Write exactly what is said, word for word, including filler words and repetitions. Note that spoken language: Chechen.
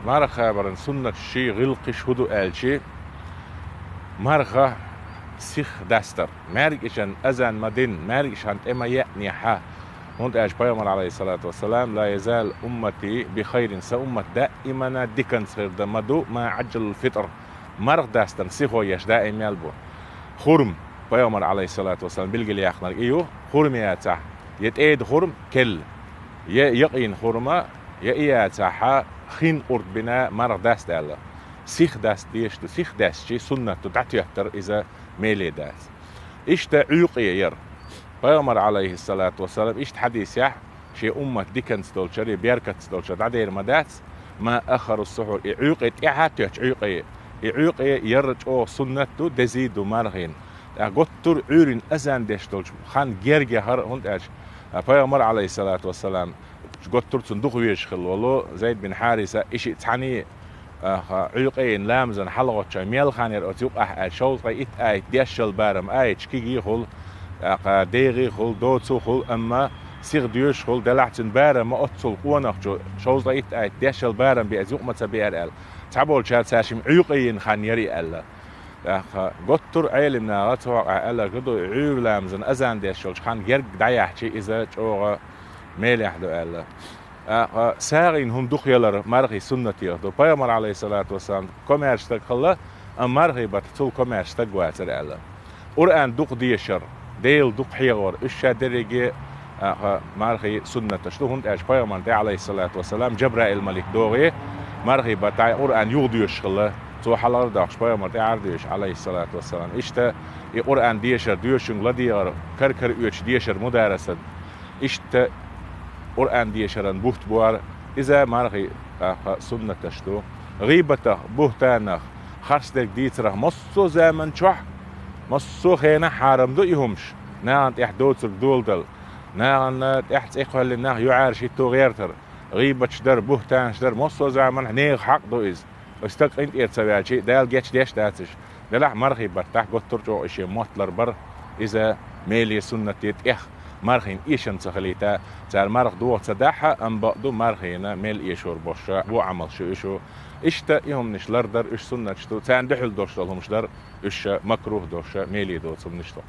Марха кхабаран суннаташ ший гӀиллакхаш хӀун ду аьлча, марха сиха дастар. МаьркӀажан азан ма дина, маьркӀаж хьан тӀе ма яьънехьа. ХӀунда аьлча пайхамар, алайхиссалату вассалам: «Ла язалу уммати би хайрин», сан уммат даимана диканца хир ма ду, «ма аджалул фитр», марха дастарна сихо еш даим мел бу. Хурма, пайхамар, алайхиссалату вассалам, билгал яьккхинарг и ю, хурма яцахь, я тӀеда хурма, керла, я якъийна хурма, я и яцахьа, хин къурд бина марха даста аьлла. Сиха даста дезаш ду, сиха даьстча суннат ду, дӀатоьттар иза меле дац. Иштта Ӏуьйкъе яр. Пайхамар, алайхиссалату вассалам, иштта хьадисехь, шен уммат диканца долчара, беркатца долчара дӀадер ма дац, «ма аххару сухур», и Ӏуьйкъе тӀаьхьа тоьтту Ӏуьйкъе. И Ӏуьйкъе яр чӀогӀа суннат ду, дезий ду мархина. ТӀаккха готтур Ӏуьйрин азан деш долчу хан герга яхар, хӀунда аьлча, а, пайхамар, алайхиссалату вассалам, готтур цунна дукха везаш хилла волу Зайд бин Хьариса, и шиъ цхьаьний, аха, Ӏуьйкъейн ламазан хьалагӀоттачой мел хан яр оцу юкъахь аьлла, шовзткъе итт аят дешшал барам, аяташ кегий хуьлу, тӀаккха дегӀий хуьлу, доцу хуьлу, амма сиха доьшуш хуьлу, делахь цуьнан барам ма оццул къонахчо, шовзткъе итт аят дешшал барам бен иза юкъа ма ца беара аьлла. Цхьаболчара цаьршимма Ӏуьйкъейн хан яр и аьлла. ТӀаккха готтур Ӏелим наха цу хьокъехь аьлларг ду, Ӏуьйра ламазан азан деш йолчу хан герга дӀаяьхьча, иза чӀогӀа мелехь ду аьлла. ТӀаккха сагӀина хӀума дукха ялар мархий суннатех ду. Пайхамар, алайхиссалату вассалам, комаьрша стаг хилла, амма мархий баттахь цул комаьрша стаг вацара аьлла. Къуръан дукха дешар, Дела дукха хьехор, уьш ша дерриге а, ха, мархий суннаташ ду, хӀунда аьлча пайхамарна тӀе, алайхиссалату вассалам, Джабраил малик догӀий, мархий баттахь Къуръан юха доьшуш хилла, цо хьалхара доккхуш пайхамар тӀе Ӏар доьшуш, алайхиссалату вассалам. Иштта и Къуръан дешар, доьшунга ладегӀар, кар-кара оьцуш дешар, мудараса, иштта Къуръан дешаран бутт бу хӀара, иза мархий, а, ха, суннаташ ду. ГӀийбатах, буьхтанах, харцдерг дийцарах массо а заман чохь, массо а хенахь хьарам ду и хӀумаш, нахана тӀехь доцург доладала. Нахана тӀехь цӀе кхоьллина нах юьхьӀаьржа хӀитто гӀертар, гӀийбаташ дар, буьхтанаш дар, массо а заманахь нехан хьакъ ду иза. Оцу стаг къинтӀера ца ваьлча, Дала гечдеш дац уьш. Делахь мархий баттахь готтур чӀогӀа и шен мотт ларбар, иза меле суннате тӀех мархина эшам ца хилийта, цара марха дохо ца дахьа, амма бакъ ду мархина мел эшор бохуш бу Ӏамал шу уьш. Иштта и хӀуманаш лардар уьш суннаташ ду, царна дуьхьал долуш долу хӀумаш дар уьш макрух долуш, меле доцу хӀуманаш ду.